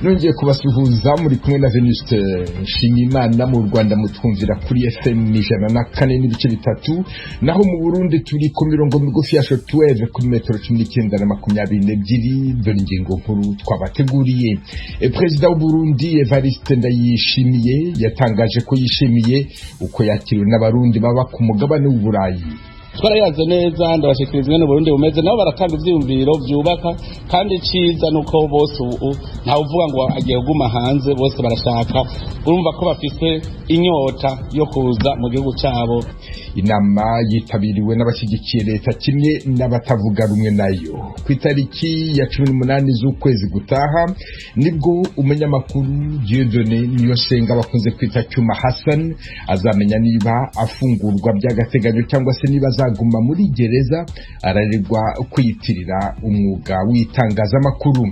Nongeye kubasuhuza, muri kumwe na Venuste Nshimiyimana. Mu Rwanda mutwumvira kuri FM 104.3, naho mu Burundi turi ku mirongo migufi ya shortwave kuri metero 19 na 22. Dore ingingo nkuru twabateguriye. Perezida w'u Burundi Evariste Ndayishimiye yatangaje ko yishimiye uko yakiriwe n'Abarundi baba ku mugabane w'Uburayi. Twarayaze neza, ndabashikiriza ingene Burundi bumeze, nabo baratanga ivyiyumviro vyubaka, kandi iciza nuko bose ubu ntawe uvuga ngo agiye kuguma hanze, bose barashaka, urumva ko bafise inyota yo kuza mu gihugu cabo. Inama yitabiriwe n'abashyigikiye leta kimwe n'abatavuga rumwe nayo. Ku itariki ya 18 z'ukwezi gutaha nibwo umunyamakuru Dieudonné Niyonsenga bakunze kwita Cyuma Hassan azamenya niba afungurwa by'agateganyo cyangwa se niba azaguma muri gereza araregwa kwiyitirira umwuga w'itangazamakuru.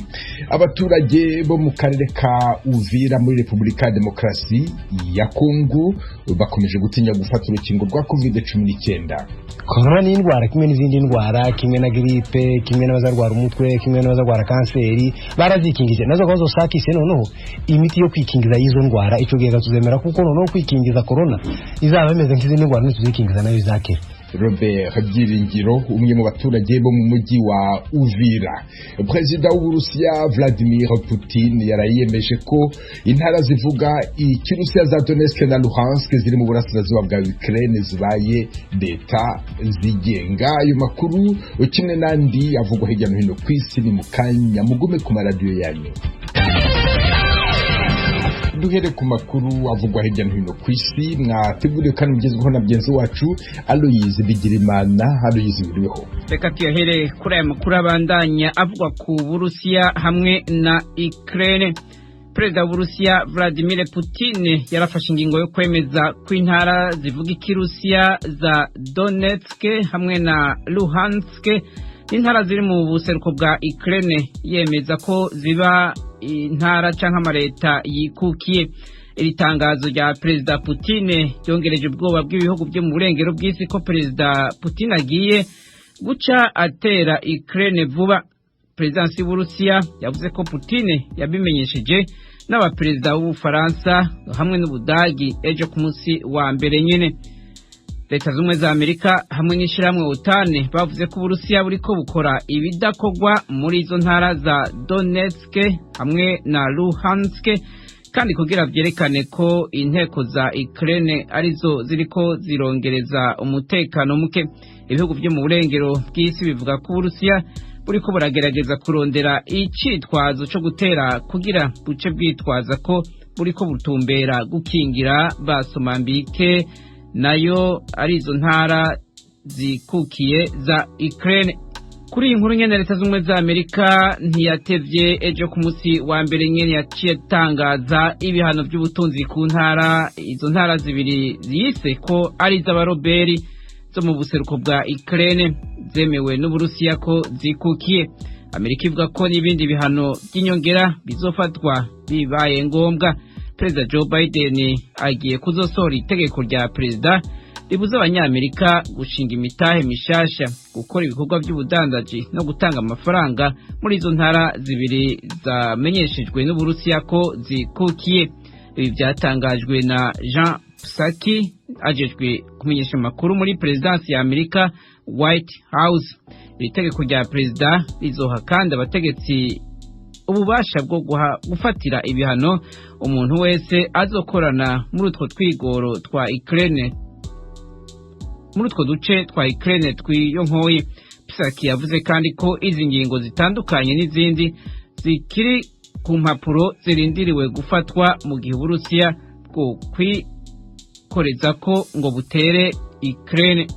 Abaturage bo mu karere ka Uvira muri Repubulika ya Demokarasi ya Kongo bakomeje gutinya gufata urukingo rwa COVID-19. Korona ni indwara kimwe n'izindi ndwara, kimwe na gripe, kimwe n'abazarwara umutwe, kimwe n'abazarwara kanseri barazikingije nazo ko zosakise. Noneho imiti yo kwikingiza y'izo ndwara, ico gihe tuzemera, kuko noneho kwikingiza korona izaba imeze nk'izindi ndwara, nituzikingiza nayo izakira. Robert Byiringiro, umwe mu baturage bo mu mujyi wa Uvira. Perezida w'Uburusiya Vladimir Putin yarayemeje ko intara zivuga Ikirusiya za Donetsk na Luhansk ziri mu burasirazuba bwa Ukraine zibaye leta zigenga. Ayo makuru kimwe n'andi avugwa hirya no hino ku isi ni mu kanya, mugume ku maradiyo yanyu. Duhere ku makuru avugwa hirya no hino ku isi mwateguriwe kandi mugezweho na mugenzi wacu Aloyizi Bigirimana. Aloyizi, wiriweho? Reka tuyahere kuri aya makuru abandanya avugwa ku Burusiya hamwe na Ukraine. Perezida w'Uburusiya Vladimir Putin yarafashe ingingo yo kwemeza ko intara zivuga Ikirusiya za Donetsk hamwe na Luhansk n'intara ziri mu buseruko bwa Ukraine, yemeza ko ziba intara canke amareta yikukiye. Iri tangazo rya Perezida Putin ryongereje ubwoba bw'ibihugu byo mu burengero bw'isi ko Perezida Putin agiye guca atera Ukraine vuba. Perezidansi y'Uburusiya yavuze ko Putin yabimenyesheje n'abaperezida b'Ubufaransa hamwe n'Ubudagi ejo ku munsi wa mbere nyene. Leta Zumwe za Amerika hamwe n'ishirahamwe OTAN bavuze ko Uburusiya buriko bukora ibidakorwa muri izo ntara za Donetsk hamwe na Luhansk, kandi kugira vyerekane ko inteko za Ukraine arizo ziriko zirongereza umutekano muke. Ibihugu vyo mu burengero bw'isi bivuga ko Uburusiya buriko buragerageza kurondera icitwazo co gutera kugira buce bwitwaza ko buriko butumbera gukingira basomambike, nayo ari izo ntara zikukiye za Ukraine. Kuri iyi nkuru nyene, Leta Z'Ubumwe za Amerika ntiyatevye, ejo ku munsi wa mbere nyene yaciye atangaza ibihano by'ubutunzi ku ntara, izo ntara zibiri ziyise ko ari iz'abaroberi zo mu buseruko bwa Ukraine zemewe n'Uburusiya ko zikukiye. Amerika ivuga ko n'ibindi bihano by'inyongera bizofatwa bibaye ngombwa. Perezida Joe Biden agiye kuzosohora itegeko rya perezida ribuza Abanyamerika gushinga imitahe mishasha, gukora ibikorwa by'ubudandaji no gutanga amafaranga muri izo ntara zibiri zamenyeshejwe n'Uburusiya ko zikukiye. Ibi byatangajwe na Jean Psaki, ajejwe kumenyesha amakuru muri perezidansi ya Amerika, White House. Iri tegeko rya perezida rizoha kandi abategetsi ububasha bwo gufatira ibihano umuntu wese azokorana muri utwo twigoro twa Ukraine, muri utwo duce twa Ukraine twiyonkoye. Psaki yavuze kandi ko izi ngingo zitandukanye n'izindi zikiri ku mpapuro zirindiriwe gufatwa mu gihe Uburusiya bwo kwikoreza ko ngo butere Ukraine.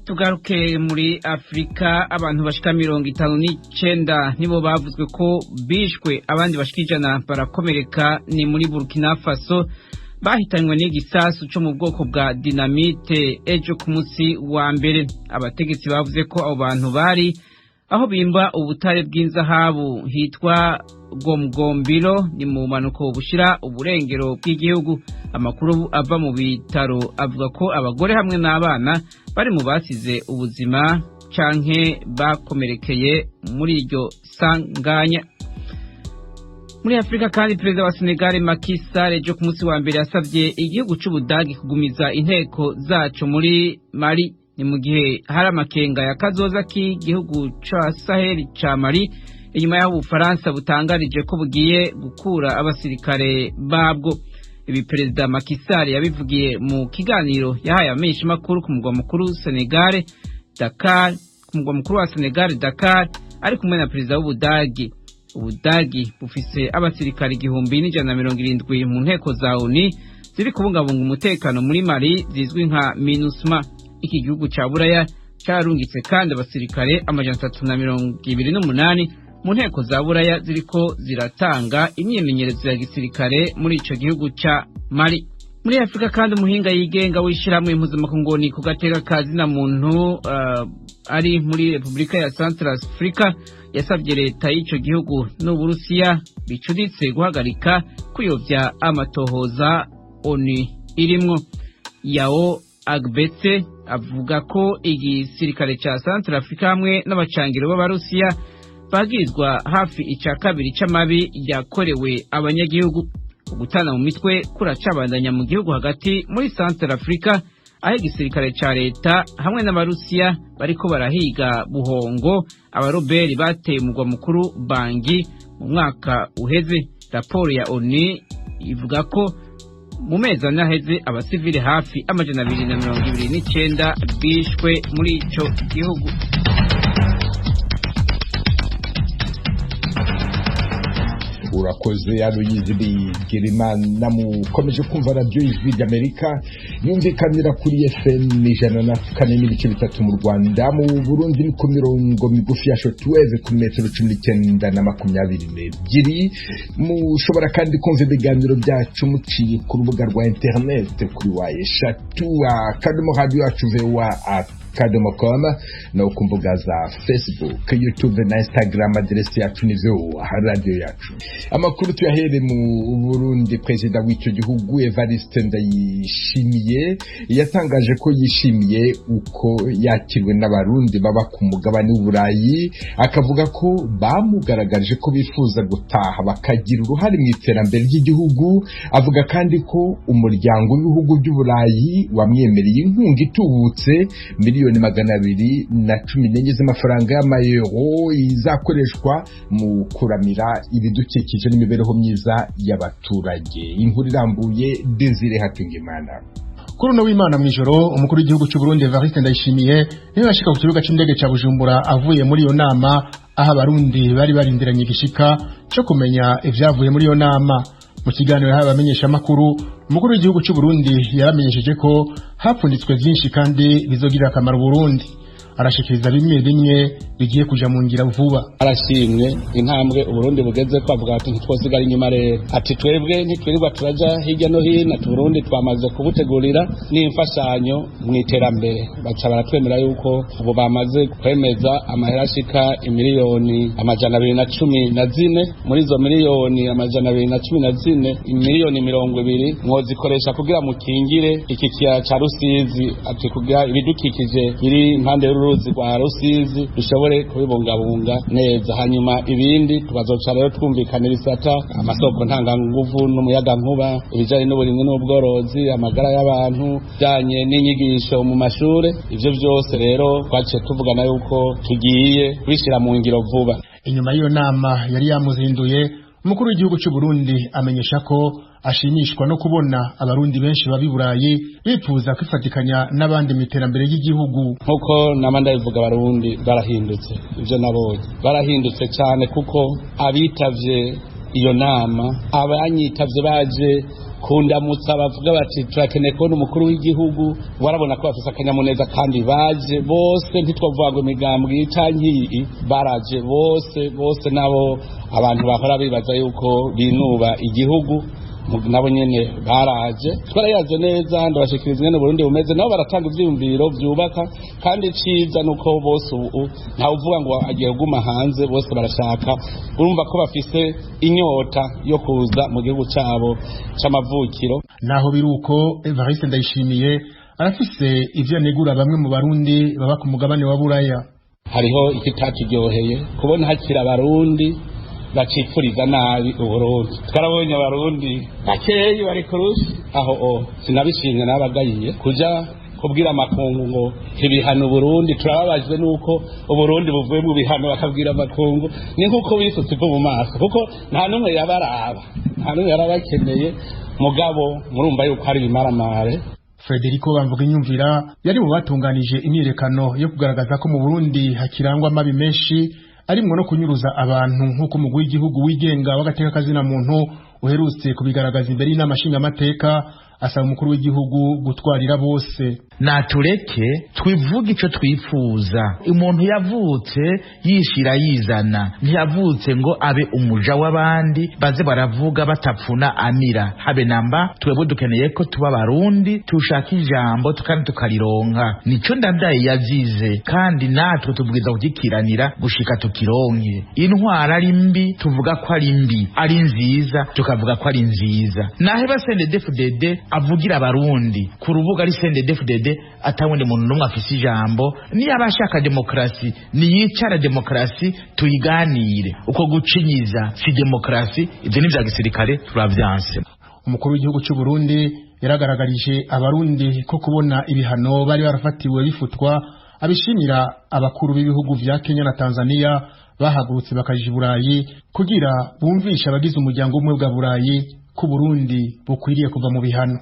Tugaruke muri Afurika. Abantu bashika 59 nibo bavuzwe ko bishwe, abandi bashika 100 barakomereka, ni muri Burkina Faso, bahitanywe n'igisasu cyo mu bwoko bwa dinamite ejo ku munsi wa mbere. Abategetsi bavuze ko abo bantu bari Aho bimba ubutare bw'inzahabu hitwa Gomgombiro, ni mu mpanuko bushira uburengero bw'igihugu. Amakuru ava mu bitaro avuga ko abagore hamwe n'abana bari mu basize ubuzima canke bakomerekeye muri iryo sanganya. Muri Afurika kandi, perezida wa Senegal Macky Sall ejo ku munsi wa mbere yasabye igihugu c'Ubudagi kugumiza inteko zaco muri Mali. Ni mu gihe hari amakenga ya kazoza k'igihugu ca Sahel ca Mali, inyuma y'aho Ubufaransa butangarije ko bugiye gukura abasirikare babwo. Ibi perezida Macky Sall yabivugiye mu kiganiro yahaye abamenyeshamakuru ku mugwa mukuru Senegal Dakar, ku mugwa mukuru wa Senegal Dakar, ari kumwe na perezida w'Ubudagi. Ubudagi bufise abasirikare 1170 mu nteko za ONU ziri kubungabunga umutekano muri Mali, zizwi nka MINUSMA. Iki gihugu ca Buraya carungitse kandi abasirikare 328 mu nteko za Buraya ziriko ziratanga imyimenyerezo ya gisirikare muri ico gihugu ca Mali. Muri Afurika kandi, umuhinga yigenga w'ishirahamwe mpuzamakungu ku gateka ka zina muntu ari muri Repubulika ya Central Africa yasabye leta y'ico gihugu n'Uburusiya bicuditse guhagarika kuyovya amatohoza ONU irimwo. Yao Agbetse avuga ko igisirikare ca Central Africa hamwe n'abacangiro b'Abarusiya bagirizwa hafi ica kabiri c'amabi yakorewe abanyagihugu. Ugutana mu mitwe kuracabandanya mu gihugu hagati muri Central Africa, aho igisirikare ca leta hamwe n'Abarusiya bariko barahiga buhongo abaroberi bateye umugwa mukuru Bangi mu mwaka uheze. Raporo ya ONU ivuga ko mu mezi ane aheze abasivili hafi 229 bishwe muri ico gihugu. Urakoze Aloyizi Bigirimana. Mukomeje kumva radiyo Ijwi ry'Amerika yumvikanira kuri FM 104.3 mu Rwanda. Mu Burundi ni ku mirongo migufi ya shortwave ku metero 19 na 22. Mushobora kandi kumva ibiganiro byacu muciye ku rubuga rwa interineti kuri www.radioyacuvoa.com, no ku mbuga za Facebook, YouTube na Instagram. Aderesi yacu ni VOA Radio Yacu. Amakuru tuyahere mu Burundi. Perezida w'icyo gihugu Evariste Ndayishimiye yatangaje ko yishimiye uko yakiriwe n'Abarundi baba ku mugabane w'Uburayi, akavuga ko bamugaragarije ko bifuza gutaha bakagira uruhare mu iterambere ry'igihugu. Avuga kandi ko umuryango w'ibihugu by'Uburayi wamwemereye inkunga itubutse, 214 miliyoni z'amafaranga y'amayero, izakoreshwa mu kuramira ibidukikije n'imibereho myiza y'abaturage. Inkuru irambuye, Desire Hatungimana. Kuri uno w'Imana mw'ijoro, umukuru w'igihugu cy'u Burundi Evariste Ndayishimiye niwe yashika ku kibuga c'indege ca Bujumbura avuye muri iyo nama, aho Abarundi bari barindiranye igishika cyo kumenya ivyavuye muri iyo nama. Mu kiganiro yahaye abamenyeshamakuru, umukuru w'igihugu cy'u Burundi yaramenyesheje ko hapfunditswe vyinshi kandi bizogirira akamaro Burundi. Arashikiriza bimwe bimwe bigiye kuja mu ngira vuba. Arashimye intambwe Uburundi bugeze ko, avuga ati ntitwosigara inyuma rero, ati twebwe ntitwirirwa turaja hirya no hino, ati Burundi twamaze kubutegurira n'imfashanyo mu iterambere. Baca baratwemera yuko ubu bamaze kwemeza amahera ashika imiliyoni 214. Muri izo miliyoni 214, imiliyoni 20 mwozikoresha kugira mukingire iki kiyaya ca Rusizi, ati kugira ibidukikije biri impande y'uruzi rwa Rusizi dushobore kubibungabunga neza. Hanyuma ibindi tukazoca rero twumvikana ibisata: amasoko ntanganguvu n'umuyagankuba, ibijanye n'uburimyi n'ubworozi, amagara y'abantu, bijanye n'inyigisho mu mashure. Ivyo vyose rero twaciye tuvugana yuko tugiye kubishira mu ngiro vuba. Inyuma y'iyo nama yari yamuzinduye, umukuru w'igihugu cy'u Burundi amenyesha ko ashimishwa no kubona Abarundi benshi baba i Burayi bifuza kwifatikanya n'abandi mu iterambere ry'igihugu. Nkuko nama ndabivuga, Abarundi barahindutse. Ivyo nabonye, barahindutse cyane, kuko abitavye iyo nama, abanyitavye baje kundamutsa bavuga bati turakeneye kubona umukuru w'igihugu, warabona ko bafise akanyamuneza kandi baje bose. Ntitwavuga ngo imigambwe canke iyi, baraje bose bose, nabo abantu bahora bibaza yuko binuba igihugu. Nabo nyene baraje, twarayaze neza, ndabashikiriza ingene Burundi bumeze, nabo baratanga ivyiyumviro vyubaka, kandi iciza nuko bose ubu ntawe uvuga ngo agiye kuguma hanze, bose barashaka, urumva ko bafise inyota yo kuza mu gihugu cabo c'amavukiro. Naho biruko, Evariste Ndayishimiye arafise ivyo anegura bamwe mu Barundi baba ku mugabane wa Buraya. Hariho ikitaturyoheye, kubona hakiri Abarundi bacipfuriza nabi Uburundi. Twarabonye Abarundi bakeyi bari kurushi aho o sinabishimye, nabagayiye kuja kubwira amakungu ngo ibihano Burundi, turababajwe nuko Uburundi buvuye mu bihano, bakabwira amakungu ni nkuko wisutse ivu mu maso, kuko nta n'umwe yabaraba, nta n'umwe yarabakeneye. Mugabo murumva yuko hari ibimaramare. Federico Bamvuginyumvira yari mu batunganije imyiyerekano yo kugaragaza ko mu Burundi hakirangwa amabi menshi, arimwo no kunyuruza abantu, nk'uko umugwi w'igihugu wigenga w'agateka kazina muntu uherutse kubigaragaza imbere y'inama nshingamateka, asaba umukuru w'igihugu gutwarira bose. Natureke twivuge ico twifuza. Umuntu yavutse yishira yizana, ntiyavutse ngo abe umuja w'abandi baze baravuga batapfuna amira habe namba. Twebwe dukeneye ko tuba Abarundi, tushaka ijambo kandi tukarironka. Nico Ndadaye yazize, kandi natwe tubwiza kugikiranira gushika tukironke. Intwara ari mbi tuvuga ko ari mbi, ari nziza tukavuga ko ari nziza. Naheba CNDD-FDD avugira Abarundi ku rubuga ari CNDD-FDD, atawundi muntu n'umwe afise ijambo. Niba ashaka demokarasi niyicara demokarasi tuyiganire. Uko gucinyiza si demokarasi, ivyo ni vya gisirikare, turavyanse. Umukuru w'igihugu cy'u Burundi yaragaragarije Abarundi ko kubona ibihano bari barafatiwe bifutwa abishimira abakuru b'ibihugu vya Kenya na Tanzania bahagurutse bakaja i Burayi kugira bumvishe abagize umuryango umwe bwa Burayi ko Burundi bukwiriye kuva mu bihano.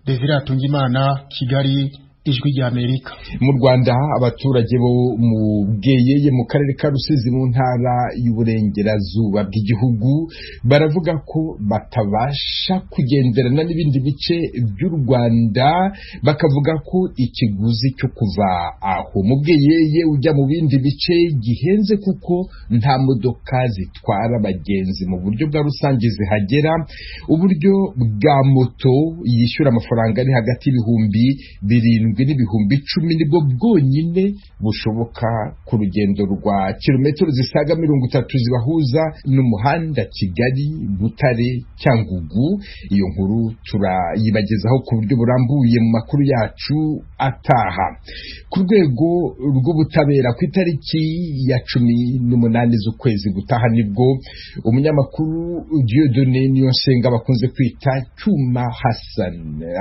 Desire Hatungimana, Kigali, Ijwi rya Amerika. Mu Rwanda, abaturage bo mu Bweyeye mu karere ka Rusizi mu ntara y'uburengerazuba bw'igihugu baravuga ko batabasha kugenderana n'ibindi bice by'u Rwanda, bakavuga ko ikiguzi cyo kuva aho mu Bweyeye ujya mu bindi bice gihenze, kuko nta modoka zitwara abagenzi mu buryo bwa rusange zihagera. Uburyo bwa moto yishyura amafaranga ari hagati y' 7000 n'10,000 nibwo bwonyine bushoboka ku rugendo rwa kilometero zisaga 30 zibahuza n'umuhanda Kigali Butare Cyangugu. Iyo nkuru turayibagezaho ku buryo burambuye mu makuru yacu ataha. Ku rwego rw'ubutabera, ku itariki ya 18 z'ukwezi gutaha nibwo umunyamakuru Dieudonné Niyonsenga bakunze kwita Cyuma Hassan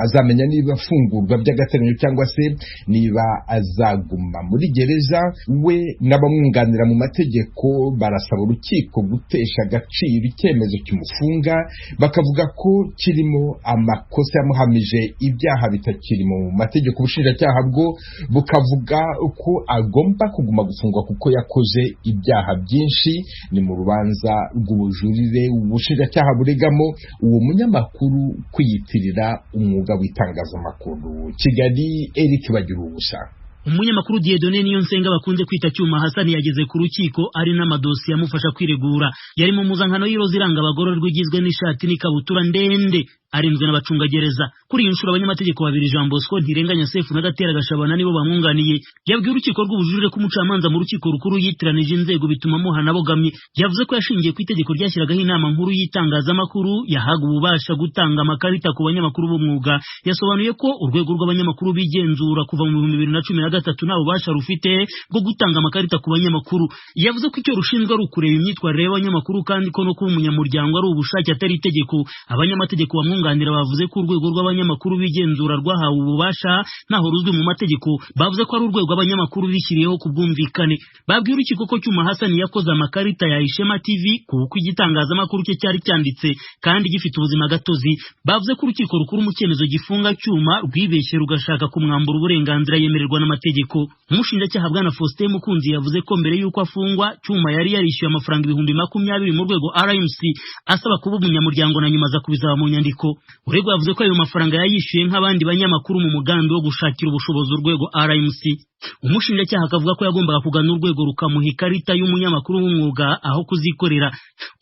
azamenya niba afungurwa by'agateganyo cyangwa se niba azaguma muri gereza. We n'abamwunganira mu mategeko barasaba urukiko gutesha agaciro icyemezo kimufunga, bakavuga ko kirimo amakosa yamuhamije ibyaha bitakiri mu mategeko. Ubushinjacyaha bwo bukavuga ko agomba kuguma gufungwa kuko yakoze ibyaha byinshi. Ni mu rubanza rw'ubujurire ubushinjacyaha buregamo uwo munyamakuru kwiyitirira umwuga w'itangazamakuru. Kigali, Eric Bagiruwubusa. Umunyamakuru Dieudonné Niyonsenga bakunze kwita Cyuma Hassan yageze ku rukiko ari n'amadosiye amufasha kwiregura. Yari mu mpuzankano y'iroza iranga abagororwa igizwe n'ishati n'ikabutura ndende, arinzwe n'abacungagereza. Kuri iyi nshuro abanyamategeko babiri, Jean Bosco Ntirenganya Sefu na Gatera Gashabana, nibo bamwunganiye. Yabwiye urukiko rw'ubujurire ko umucamanza mu rukiko rukuru yitiranije inzego bituma amuhana abogamye. Yavuze ko yashingiye ku itegeko ryashyiragaho inama nkuru y'itangazamakuru yahaga ububasha gutanga amakarita ku banyamakuru b'umwuga. Yasobanuye ko urwego rw'abanyamakuru bigenzura kuva mu 2013 nta bubasha rufite bwo gutanga amakarita ku banyamakuru. Yavuze ko icyo rushinzwe ari ukureba imyitwarire y'abanyamakuru, kandi ko no kuba umunyamuryango ari ubushake atari itegeko. Abanyamategeko bamwunganira bavuze ko urwego rw'abanyamakuru bigenzura rwahawe ububasha ntaho ruzwi mu mategeko. Bavuze ko ari urwego abanyamakuru bishyiriyeho ku bwumvikane. Babwiye urukiko ko Cyuma Hassan yakoze amakarita ya Ishema TV kuko igitangazamakuru cye cyari cyanditse kandi gifite ubuzima gatozi. Bavuze ko urukiko rukuru mu cyemezo gifunga Cyuma rwibeshye rugashaka kumwambura uburenganzira yemererwa n'amategeko. Umushinjacyaha Bwana Faustin Mukunzi yavuze ko mbere y'uko afungwa Cyuma yari yarishyuye amafaranga 20,000 mu rwego RMC asaba kuba umunyamuryango, na nyuma aza kubisaba mu nyandiko. Uregwa yavuze ko ayo mafaranga yayishyuye nk'abandi banyamakuru mu mugambi wo gushakira ubushobozi urwego RMC. Umushinjacyaha akavuga ko yagombaga kugana urwego rukamuha ikarita y'umunyamakuru w'umwuga aho kuzikorera.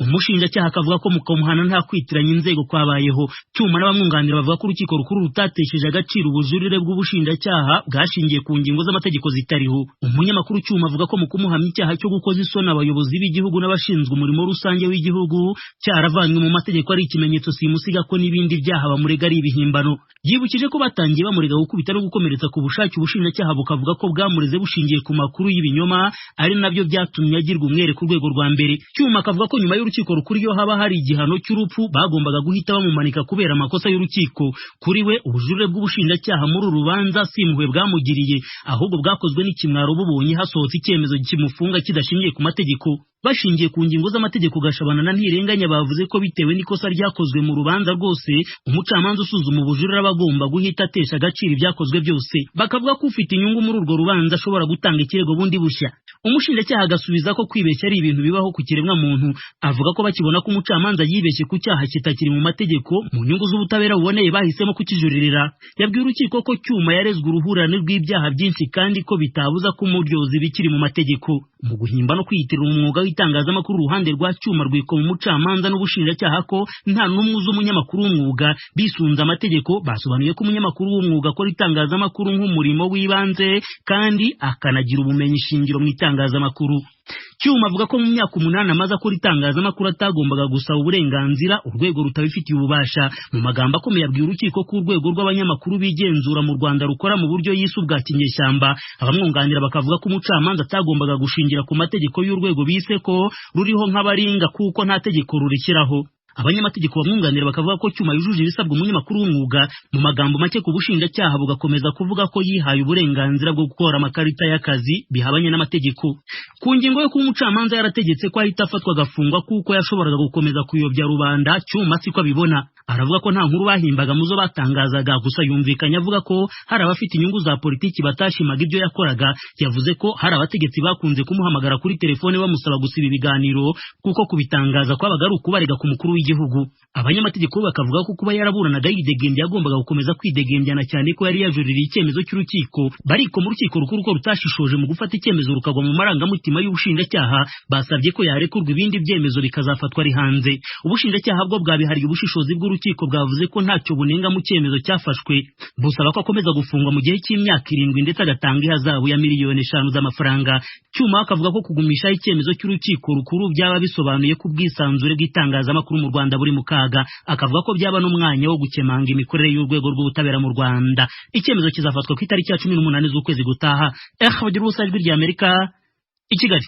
Umushinjacyaha akavuga ko mu kumuhana nta kwitiranya inzego kwabayeho. Cyuma n'abamwunganira bavuga ko urukiko rukuru rutatesheje agaciro ubujurire bw'ubushinjacyaha bwashingiye ku ngingo z'amategeko zitariho. Umunyamakuru Cyuma avuga ko mu kumuhamya icyaha cyo gukoza isoni abayobozi b'igihugu n'abashinzwe umurimo rusange w'igihugu cyaravanywe mu mategeko ari ikimenyetso simusiga ko n'ibindi byaha bamurega ari ibihimbano. Yibukije ko batangiye bamurega gukubita no gukomeretsa ku bushake, ubushinjacyaha bukavuga ko bwamureze bushingiye ku makuru y'ibinyoma, ari nabyo byatumye agirwa umwere ku rwego rwa mbere. Cyuma akavuga ko nyuma y'urukiko rukuru iyo haba hari igihano cy'urupfu bagombaga guhita bamumanika kubera amakosa y'urukiko. Kuri we ubujurire bw'ubushinjacyaha muri uru rubanza si impuhwe bwamugiriye, ahubwo bwakozwe n'ikimwaro bubonye hasohotse icyemezo kimufunga kidashingiye ku mategeko. Bashingiye ku ngingo z'amategeko, Gashabana na Ntirenganya bavuze ko bitewe n'ikosa ryakozwe mu rubanza rwose, umucamanza usuzuma ubujurire aba agomba guhita atesha agaciro ibyakozwe byose. Bakavuga ko ufite inyungu muri urwo rubanza ashobora gutanga ikirego bundi bushya. Umushinjacyaha agasubiza ko kwibeshya ari ibintu bibaho ku kiremwa muntu. Avuga ko bakibona ko umucamanza yibeshye ku cyaha kitakiri mu mategeko, mu nyungu z'ubutabera buboneye bahisemo kukijuririra. Yabwiye urukiko ko Cyuma yarezwe uruhurirane rw'ibyaha byinshi kandi ko bitabuza ko umuryozi bikiri mu mategeko. Mu guhimba no kwiyitirira umwuga w'itangazamakuru, uruhande rwa Cyuma rwikoma umucamanza n'ubushinjacyaha ko nta n'umwe uzi umunyamakuru w'umwuga. Bisunze amategeko, basobanuye ko umunyamakuru w'umwuga akora itangazamakuru nk'umurimo w'ibanze kandi akanagira ubumenyi shingiro mu itangazamakuru. Cyuma avuga ko mu myaka 8 amaze akora itangazamakuru atagombaga gusaba uburenganzira urwego rutabifitiye ububasha. Mu magambo akomeye abwiye urukiko ko urwego rw'abanyamakuru bigenzura mu Rwanda rukora mu buryo yise ubwa kinyeshyamba. Abamwunganira bakavuga ko umucamanza atagombaga gushingira ku mategeko y'urwego bise ko ruriho nk'abaringa kuko nta tegeko rurishyiraho. Abanyamategeko bamwunganira bakavuga ko Cyuma yujuje ibisabwa umunyamakuru w'umwuga. Mu magambo make ku bushinjacyaha bugakomeza kuvuga ko yihaye uburenganzira bwo gukora amakarita y'akazi bihabanye n'amategeko. Ku ngingo yo kuba umucamanza yarategetse ko ahita afatwa agafungwa kuko yashoboraga gukomeza kuyobya rubanda, Cyuma siko abibona. Aravuga ko nta nkuru bahimbaga mu zo batangazaga, gusa yumvikanye avuga ko hari abafite inyungu za politiki batashimaga ibyo yakoraga. Yavuze ko hari abategetsi bakunze kumuhamagara kuri telefone bamusaba gusiba ibiganiro kuko kubitangaza kwabaga ari ukubarega ku mukuru w'igihugu. Abanyamategeko bakavuga ko kuba yaraburanaga yidegembya yagombaga gukomeza kwidegembyana, cyane ko yari yajuririye icyemezo cy'urukiko. Bariko mu rukiko rukuru ko rutashishoje mu gufata icyemezo rukagwa mu marangamutima y'ubushinjacyaha, basabye ko yarekurwa ibindi byemezo bikazafatwa ari hanze. Ubushinjacyaha bwo bwabihariye ubushishozi bw'urukiko, bwavuze ko ntacyo bunenga mu cyemezo cyafashwe, busaba ko akomeza gufungwa mu gihe cy'imyaka 7 ndetse agatanga ihazabu ya miliyoni 5 z'amafaranga. Cyuma akavuga ko kugumisha icyemezo cy'urukiko rukuru byaba bisobanuye ko ubwisanzure bw'itangazamakuru mu Rwanda buri mu kaga. Akavuga ko byaba n'umwanya wo gukemanga imikorere y'urwego rw'ubutabera mu Rwanda. Icyemezo kizafatwa ku itariki ya 18 z'ukwezi gutaha. Bagira ubusa, Ijwi rya Amerika i Kigali.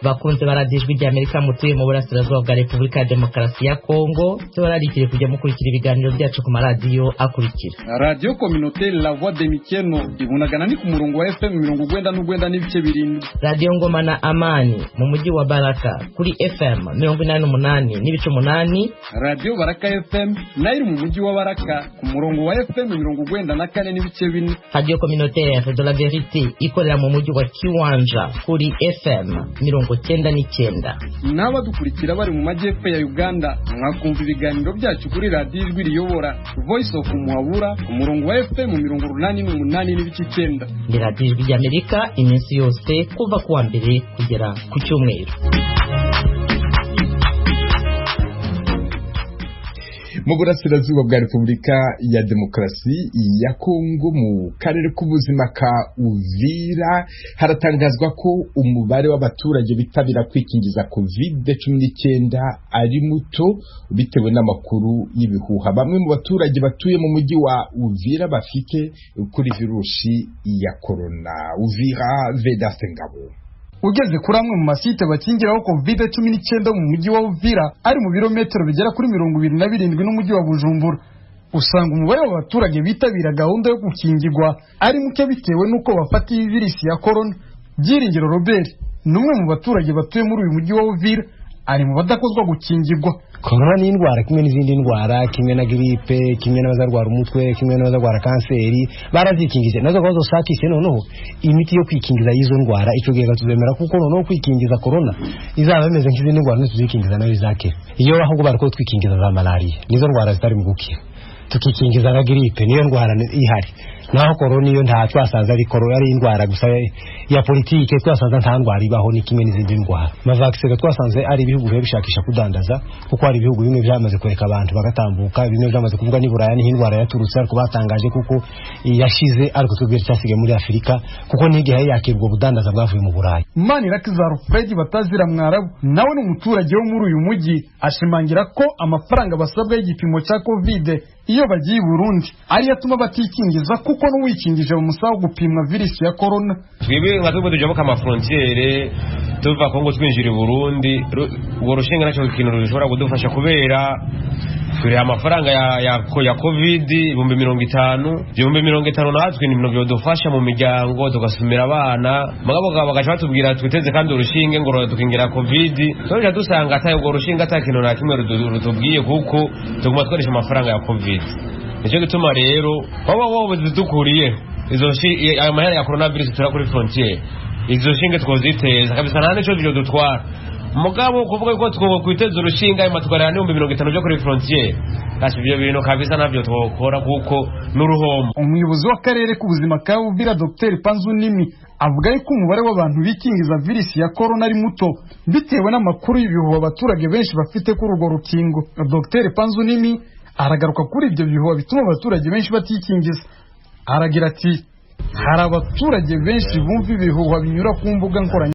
Bakunze baradiyo Ijwi rya Amerika mutuye mu burasirazuba bwa Repubulika ya Demokarasi ya Kongo, tubararikire kujya mukurikira ibiganiro byacu ku maradiyo akurikira: Radiyo Communautaire La Voix de Mikeno ibunagana ni ku murongo wa FM 97.7, Radiyo Ngoma na Amani mu mujyi wa Baraka kuri FM 88.8, Radiyo Baraka FM nayo iri mu mujyi wa Baraka ku murongo wa FM 94.4, Radiyo Communautaire de la Verite ikorera mu mujyi wa Kiwanja kuri FM 99. N'abadukurikira bari mu majyepfo ya Uganda mwakumva ibiganiro byacu kuri radiyo Ijwi Riyobora Voice of Muhabura ku murongo wa FM 88.9. Ni radiyo Ijwi ry'Amerika iminsi yose kuva ku wa mbere kugera ku cyumweru. Mu burasirazuba bwa Repubulika ya Demokarasi ya Kongo, mu karere k'ubuzima ka Uvira, haratangazwa ko umubare w'abaturage bitabira kwikingiza COVID-19 ari muto bitewe n'amakuru y'ibihuha bamwe mu baturage batuye mu mujyi wa Uvira bafite kuri virusi ya corona. Uvira, Vedaste Ngabo. Ugeze kuri amwe mu masite bakingiraho COVID-19 mu mujyi wa Uvira, ari mu birometero bigera kuri 27 n'umujyi wa Bujumbura, usanga umubare w'abaturage bitabira gahunda yo gukingirwa ari muke bitewe n'uko bafata iyi virusi ya corona. Byiringiro Robert ni umwe mu baturage batuye muri uyu mujyi wa Uvira, ari mu badakozwa gukingirwa. Korona ni indwara kimwe n'izindi ndwara, kimwe na gripe, kimwe n'abazarwara umutwe, kimwe n'abazarwara kanseri, barazikingije nazo ko zosakishe noneho imiti yo kwikingiza y'izo ndwara. Icyo gihe tuzemera kuko noneho kwikingiza korona izaba imeze nk'izindi ndwara tuzikingiza nayo izakira. Iyo ahubwo bariko twikingiza za malaria, nizo ndwara zitari mu gukira, tukikingiza na gripe, niyo ndwara ihari. Naho korona iyo nta twasanze ari korona, ari indwara gusa ya politike, twasanze nta ndwara ibaho, ni kimwe n'izindi ndwara. Amavaccin twasanze ari ibihugu biba bishakisha kudandaza, kuko hari ibihugu bimwe byamaze kureka abantu bagatambuka, bimwe byamaze kuvuga ni Buraya niho indwara yaturutse, ariko batangaje kuko yashize, ariko twebwe cyasigaye muri Afurika kuko n'igihe yakirwa ubudandaza bwavuye mu Burayi. Manirakiza Alfred Batazira Mwarabu nawe ni umuturage wo muri uyu mujyi, ashimangira ko amafaranga basabwa y'igipimo cya Covid iyo bagiye i Burundi ariyo atuma batikingiza, kuko n'uwikingije bamusaba gupimwa virusi ya corona. Twebwe nka twebwe tujabuka amafrontiere tuva Kongo twinjira i Burundi, urwo rushinga nacyo kintu rushobora kudufasha kubera turiha amafaranga ya Covid 50,000, 50,000 natwe ni ibintu byodufasha mu miryango tugasumira abana, mugabo bagaca batubwira twiteze kandi urushinge ngo rudukingira Covid, tuja dusanga atayo urwo rushinge ata kintu na kimwe rutubwiye kuko tuguma tworesha amafaranga ya Covid. Nicyo gituma rero baba bobudukuriye izo ayo mahera ya coronavirus tura kuri frontiere, izo shinge twoziteza kabisa nta nico byo dutwara. Mugabo kuvuga ko twokwiteza urushinga ayo matwara 50,000 byo kuri frontiere, kasi ibyo bintu kabisa navyo twokora kuko n'uruhombo. Umuyobozi w'akarere k'ubuzima ka Uvira Dr Panzunimi avuga yuko umubare w'abantu bikingiza virusi ya corona ari muto bitewe n'amakuru y'ibihuha abaturage benshi bafite kuri urwo rukingo. Dr Panzunimi aragaruka kuri ibyo bihuha bituma abaturage benshi batikingiza, aragira ati hari abaturage benshi bumva ibihuha binyura ku mbuga nkoranyambaga.